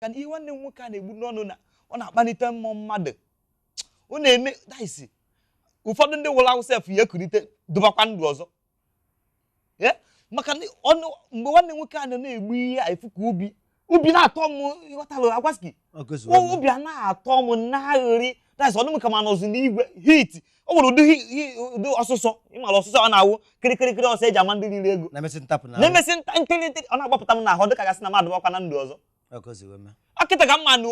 Ka ihe nwanne m nwoke a na-egbu n'ọnụ na ọ na-akpalite mmụọ mmadụ, ọ na-eme daisi ụfọdụ ndị nwụrụ anwụ sef ya ekulite dụbakwa ndụ ọzọ. Ee, maka na ọnụ mgbe nwanne m nwoke a nọ na-egbu ihe a, efu ka ubi ubi na-atọ m, ịghọtalụ agwaski? Obi a na-atọ m na-aghịrị daisi ọdụ m ka ma nọzi n'igwe hit. O nwere ụdị ụdị ọsụsọ, ịmara ọsụsọ ọ na-awụ kirikirikiri, ọsọ eji ama ndị riri ego. Na-emesị ntapụ na na-emesị nta ntịrị ntịrị, ọ na-agbapụta m n'ahụ dịka gasị na mmadụ bakwa na ndụ ọzọ. Akịta ka mma na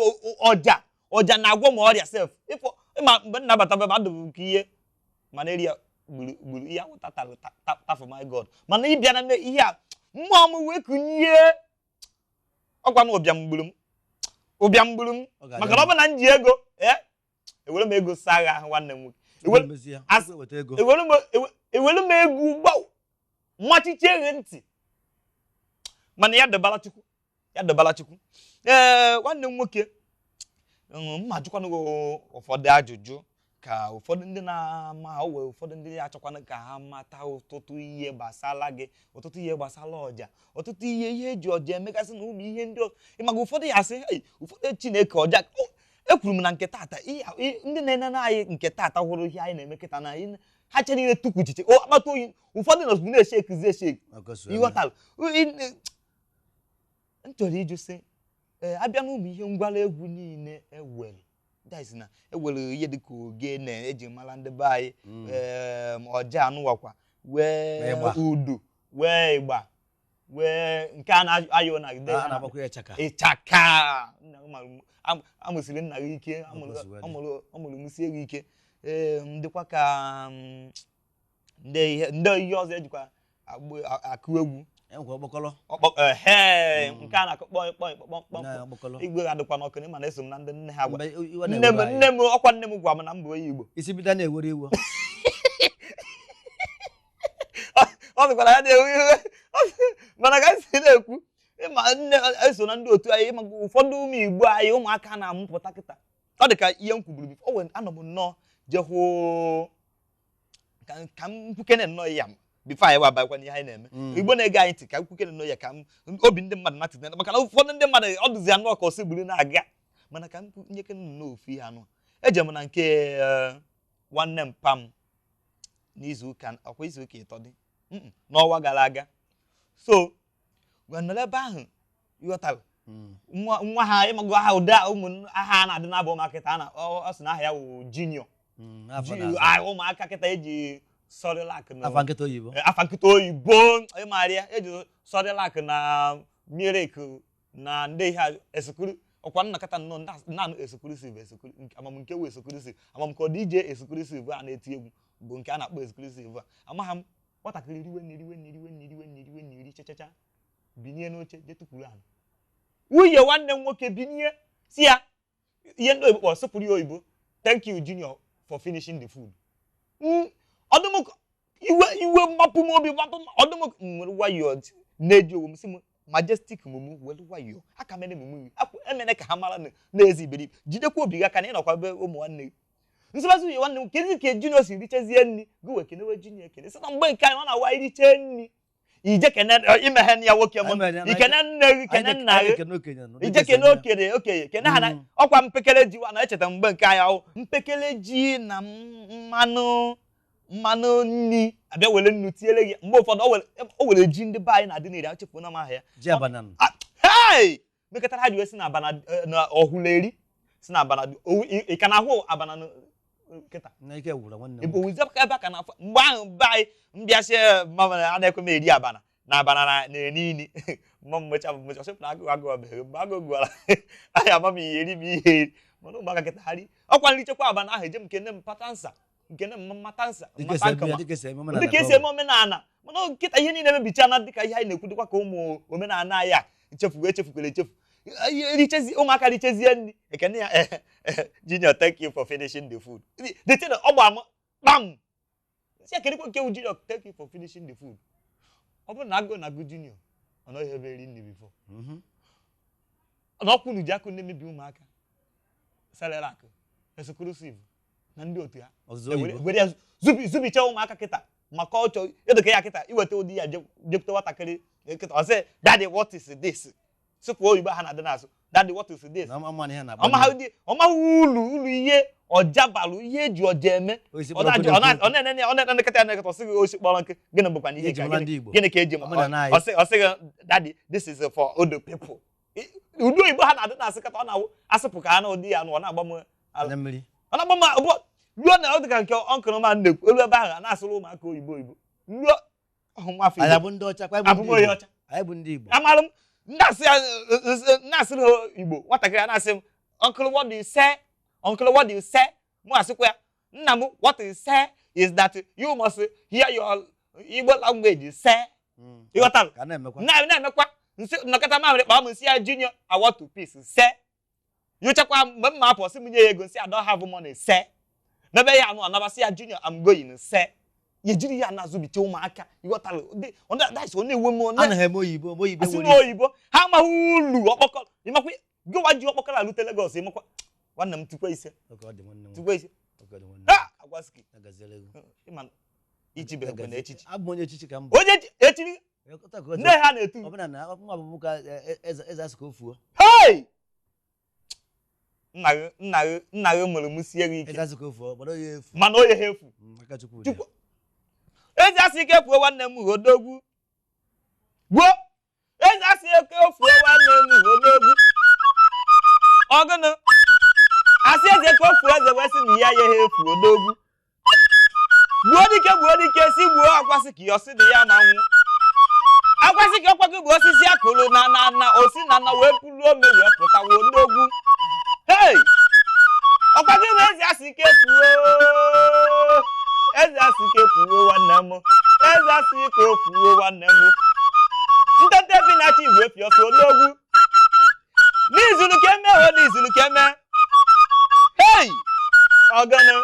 ọja ọja na-agwọ m ọrịa sef. Ịfọ ịma mgbe m nabata be adụ m ka ihe malaria gburu gburu ihe awụta tara tafụ, my God. Mana ịbịa na ihe a, mmụọ m wee kunye ọkwa na ụbịam gburu m, ụbịam gburu m, maka na ọ bụ na m ji ego ee, ewere m ego saa agha ahụ nwanne m nwoke. Ewere m ego gba machiche eghe ntị, mana ya dọbara Chukwu, ya dọbara Chukwu. Ee, nwanne m nwoke, mma jụkwanụ gị ụfọdụ ajụjụ ka ụfọdụ ndị na-ama owe, ụfọdụ ndị achọkwanụ ka ha mata ọtụtụ ihe gbasara gị, ọtụtụ ihe gbasara ọja, ọtụtụ ihe ihe eji ọja emegasị na ụmụ ihe ndị ọzọ. Ịmaka ụfọdụ ya asị, "Ei, ụfọdụ Chineke ọja." Ekwuru m na nke tata ndị na-enene anyị nke tata hụrụ ihe anyị na-eme kịta na ha chere niile tukwuchiche o akpata oyi, ụfọdụ nọzụ na-esheki esheki, ịghọtalụ? M chọrọ ịjụ sị, ee, abịa n'ụmụ ihe ngwara egwu niile ewere, that is na ewere ihe dịka ogene eji mara ndị be anyị, ee, ọja anụwakwa wee Ịgba. Udu wee ịgba wee nke a na-ayọ na a na-agbakwa ịchaka. Ịchaka. Nna m amụsiri nna gị ike, Ọ kwesịrị. ọ mụrụ mụsie gị ike. Ee, m dịkwa ka ndị ihe ọzọ ejikwa akụ egwu. Enwekwa ọkpọkọlọ. Ọkpọ ehe, nke a na-akụ kpọị kpọị kpọm kpọm. Na ọkpọkọlọ. Igwe adịkwa n'ọkụ na ịma na eso m na ndị nne ha gwa Mgbe iwe nne m na-ewere anyị. Nne m, ọkwa nne m gwa m na m bụ onye Igbo. Isi bido na-ewere iwe. Ọ sịkwara ya na-ewe iwe, mana ka si na-ekwu, ịma nne eso na ndị otu anyị. Ịma ụfọdụ ụmụ Igbo anyị, ụmụaka na-amụpụta kịta, ọ dị ka ihe m kwuburu before. O nwere anọ m nnọọ je hụ ka m kwukene nnọọ ya before anyị wabakwa n'ihe anyị na-eme. Igbo na-ege anyị ntị, ka m kwukene nnọọ ya ka m obi ndị mmadụ na maka na ụfọdụ ndị mmadụ ọ dụzi anụ ka ọsọ gburu na-aga, mana ka m nyekene nnọọ ofu ihe anụ eje m na nke nwanne m pam n'izu ụka, ọkwa izu ụka ịtọ dị n'ọnwa gara aga. So wee nọrọ ebe ahụ, ịghọtara? Nwa nwa ha, ịmago aha ụdị ụmụ aha a na-adị n'abụ ụmụaka kịta a na ọ sị na aha ya wụ Junior. Afọ na-aza. Ụmụaka kịta eji Cerelac na Afa nkịta oyibo. Afa nkịta oyibo, ịmarị ya, eji Cerelac na milk na ndị ihe a, esukuru ọkwa nnakọta nnọọ naanị exclusive amam nke wụ exclusive, amam ka ọ dị ije exclusive a na-eti egwu bụ nke a na-akpọ exclusive a, amagha m. Nwatakịrị riwe nri, riwe nri, riwe nri, riwe nri, riwe nri, richachacha, binye n'oche jee tukwuru ala. Nwunye nwanne m nwoke binye si ya ihe ndị oyibo kpọrọ sụpụrụ ya oyibo, "Thank you, Junior, for finishing the food." Ọdụm iwe iwe mmapụ m obi mapụ m ọdụm m nwere nwayọọ na-eji onwe m si m majestic mumu were nwayọọ aka mere mumu gị emene ka ha mara na na-ezi iberibe, jidekwa obi gị aka na ịnọkwa be ụmụ nwanne gị. Nsọbazi nwunye nwanne m, kezi ka Junior si richezie nri gị wee kenewe Junior ekene, sị na mgbe nke anyị ọ na-awa iriche nri ije kene imeghe ya nwoke m ikene nne gị, kene nna gị, ije kene okenye okenye, kene ha na ọkwa mpekele ji wa na-echeta mgbe nke anyị ahụ mpekele ji na mmanụ mmanụ nri abịa were nnu tinyere gị. Mgbe ụfọdụ o were ji ndị be anyị na-adị n'iri achefuo na m aha ya. Ji abana. Hei, mekọtara ha ji wee si na abana na ọhụrụ si na abana ị ka na-ahụ abana kịta? Na ike gwụrụ nwanne m. Igbo wuzie ebe a ka na-afọ mgbe ahụ be anyị mbịasị mama a na-ekwe m eri abana na abana na-eni ini mma mmecha mmecha sịpụ na agụụ agụụ ọbeghị mgbe agụụ gwara anyị ama m ihe eri m ihe eri, mana ụmụaka kịta ha ri ọkwa nrichekwa abana ahụ eje m nke nne m patansa nke nne m mmatansa. Dịka esi eme ya, dịka esi eme omenala. Dịka esi eme omenala, mana nkịta ihe niile emebichana dịka ihe anyị na-ekwu, dịkwa ka ụmụ omenala anyị a echefu echefukwara echefu. Ihe richezi ụmụaka richezie nri ekene ya, "Junior, thank you for finishing the food." The thing ọ gbara m kpam si ekedikwa nke wụ "Junior, thank you for finishing the food." Ọ bụrụ na agụụ na-agụ Junior, ọ nọghị ebe eri nri before na ọkwụ ji akụ na-emebi ụmụaka, Cerelac exclusive na ndị otu ya. Ọzụzụ oyibo. Were ya zubicha ụmụaka kịta maka ọchọ ịdịka ya kịta iweta ụdị ya jekwute nwatakịrị kịta, ọ sị, "Daddy, what is this?" Sụpụ oyibo ha na-adị na-asụ. Daddy, what is this? Na ama ihe na-akpọ ọmaghị ọmaghị ulu ihe ọja balụ, ihe eji ọja eme. Osisi ọ kpọrọ na-ajụ nkụ ọ na- na-ekwu ọ na-enene, ọ na-enekọta ya, na-enekọta, ọ sịghị osi kpọrọ nkụ, gịnị bụkwa na ihe Eji ka mara gịnị ndị Igbo. Gịnị ka eji Omenala anyị. Ọ sịghị, "Daddy, this is for old people." Ụdị oyibo ha na-adị na-asịkọta, ọ na-awụ asịpụ ka ha na ụdị ya nụ, ọ na-agba m anya mmiri. Ọ na-agba m abụọ ruo na ọ dị ka nke ọnkụrụ ma na-ekwu elu ebe ahụ a na-asụrụ ụmụaka oyibo oyibo ruo ọhụ nwa afọ Anyị Igbo. abụ ndị ọcha kwa, anyị Abụ bụ m onye ndị Igbo. ọcha. Anyị bụ ndị Igbo. Amarụ m ndị asị ya na-asịrị ha Igbo. Nwatakịrị a na-asị m, "Uncle, what do you say? Uncle, what do you say?" Mụ asịkwa ya, "Nna m, what you say is that you must hear your Igbo language say." Ịghọtara? Ka a na-emekwa. Na-emekwa nsị nnọkọta mamịrị kpaa m, nsị ya, "Junior, I want to peace say." Nyochakwa mgbe m ma apụ, sị m nye ya ego, nsị, "I don't have money say." N'ebe ya anụ anabasị ya, "Junior, I'm going say." Ya ejiri ya na-azụbite ụmụaka, ịghọtara? Ọ na-ewe m ọ na- Anaghị eme oyibo eme oyibo. Asị Enwere n'oyibo ha amaghị ulu ọkpọkọrọ. Ịmakwa gịwa ji ọkpọkọrọ alute Lagos? Ịmakwa nwanne m, tikwa ise. Oke ọ dị, nwanne m. Tikwa ise. Oke ọ dị, nwanne m. Ha agwasiki. Agaziere gị. Ịma ichibekwe na echichi. Abụ m onye echichi ka m bụ. Onye echiri. Otu a ka ọ dị. Nne ha na-etu. Ọbụna na nwa bụ ka eze eze asị ka o fuo. Hei, nna gị, nna gị, nna gị mụrụ m sie gị Eze ike. asị ka o fuo, gbado ya efu. Mana onye ha efu. Aka Chukwu dị ya. Chukwu eze asị ike fuo, nwanne m odogwu gbuo. Eze asị ike fuo, nwanne m odogwu. Ọgụnụ asị eze ka o fuo, eze wee sị na ya ya ha efu. Odogwu gbuo dike, gbuo dike, si gbuo akwasị ka ya ọsị dị ya ma nwụ akwasị ka ọkwa gị bụ osisi akụrụ na osi na wee pụrụ ome wee pụtawo odogwu. Hei, ọkwa gị bụ eze asị ike fuo, eze asị ike fuo, nwanne m, eze asị ike fuo, nwanne m. Ntete efi na-achị igwe efi ọsọ, odogwu n'izulu ka eme o, n'izulu ka eme. Hei, ọgọnụ.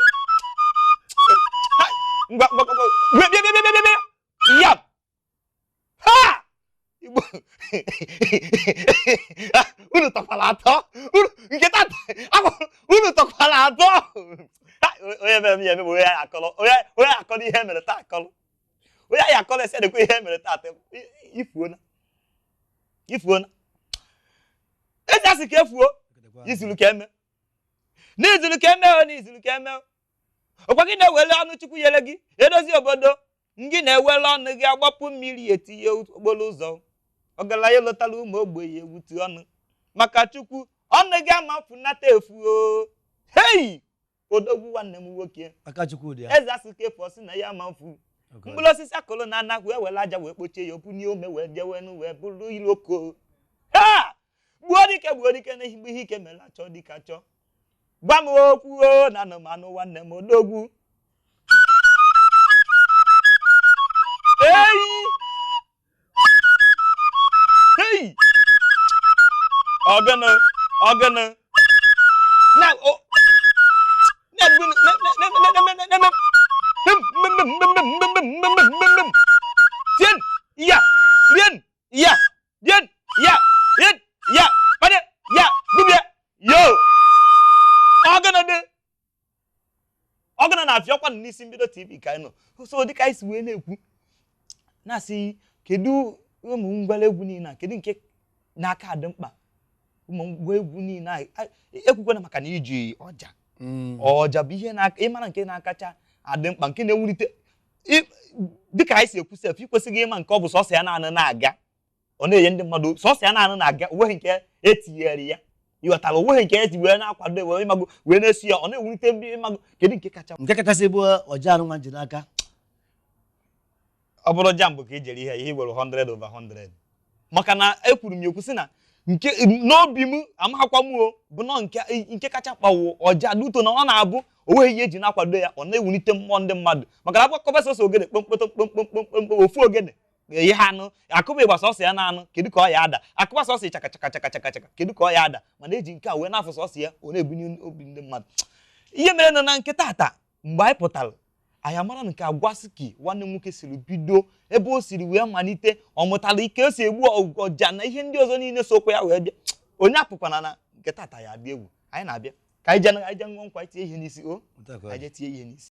Ha, ngwa ngwa ngwa, bịa bịa bịa bịa bịa bịa ya. Ha Igbo, unu tọkwara atọ, unu nkịta unu tọkwara atọ. Ha, onye mere m ya eme bụ onye akọrọ, onye akọrọ ihe mere taa, akọrọ onye anyị akọrọ esi edekwa ihe mere taa. Ifuona, ifuona, ezi asị ka efuo. Izulu ka eme, n'izulu ka eme o, n'izulu ka eme o. Ọkwa gị na-ewele ọnụ Chukwu nyere gị edozi obodo ngị, na-ewele ọnụ gị agbapụ mmiri etinye okporo ụzọ, ọgaranya lọtara ụmụ ogbenye ewutu ọnụ maka Chukwu, ọnụ gị ama funata efu o. Hei, odogwu nwanne m nwoke. Aka Chukwu dị ya. Eze asị ka efu, ọsị na ya ama mfu. Oke ọ dị. Mkpụrụ osisi akụrụ na ana wee were aja wee kpochie ya, opunye ome wee jewenu wee bụrụ iloko. Ha gbuo dike, gbuo dike na ihe ike mere achọ dike achọ. Gwa m okwu o na anụmanụ, nwanne m odogwu. Eyi, hei, ọgụnụ ọgụnụ na o na-egbu na-eme Tien, ya, rien, ya, rien, ya, rien, ya, pade, ya, dubia, yo. Ọgụnụ dị. Ọgụnụ na-afịa ọkwa n'isi mbido TV ka anyị nọ. So dịka anyị si wee na-ekwu, na-asị kedu ụmụ ngwara egwu niile a, kedu nke n'aka adị mkpa ụmụ ngwa egwu niile a ekwukwana maka na iji ọja. Ọja bụ ihe na ịmara nke na-akacha adị mkpa, nke na-ewulite dịka anyị si ekwu sef, ikwesịghị ịma nke ọ bụ sọsọ ya naanị na-aga, ọ na-enye ndị mmadụ sọsọ ya naanị na-aga, onweghị nke etinyere ya, ịghọtara? Onweghị nke eji wee na-akwado wee ịmago wee na-esi ya, ọ na-ewulite ndị ịmago. Kedu nke kacha? Nke kachasị bụ ọja anụ nwa ji n'aka. Ọ bụrụ jambụ ka i jere ihe were 100 over 100, maka na ekwuru m ya ekwu sị na nke n'obi m amaghakwa m o bụ nọ nke kacha mkpa wụ ọja duto na ọ na-abụ onweghị ihe eji na-akwado ya, ọ na-ewulite mmụọ ndị mmadụ, maka na agbakọba sọsọ ogene kpomkpom kpomkpom kpomkpom ofu ogene ihe anụ akụba ịgba sọsọ ya na-anụ, kedu ka ọ ya ada? Akụba sọsọ ịchaka chaka chaka chaka chaka, kedu ka ọ ya ada? Mana eji nke a wee na-afụ sọsọ ya, ọ na-ebunye obi ndị mmadụ. Ihe mere nọ na nke tata, mgbe anyị pụtara, anyị amara nke agwasiki nwanne m nwoke siri bido, ebe o siri wee malite, ọ mụtara ike o si egbu ọja na ihe ndị ọzọ niile sokwa ya wee bịa. Onye apụkwana na nke tata ya adị egwu. Anyị na-abịa ka anyị jee ṅụọ nkwa, tinye ihe n'isi o. Otu a ka ọ Anyị dị. jee tinye ihe n'isi.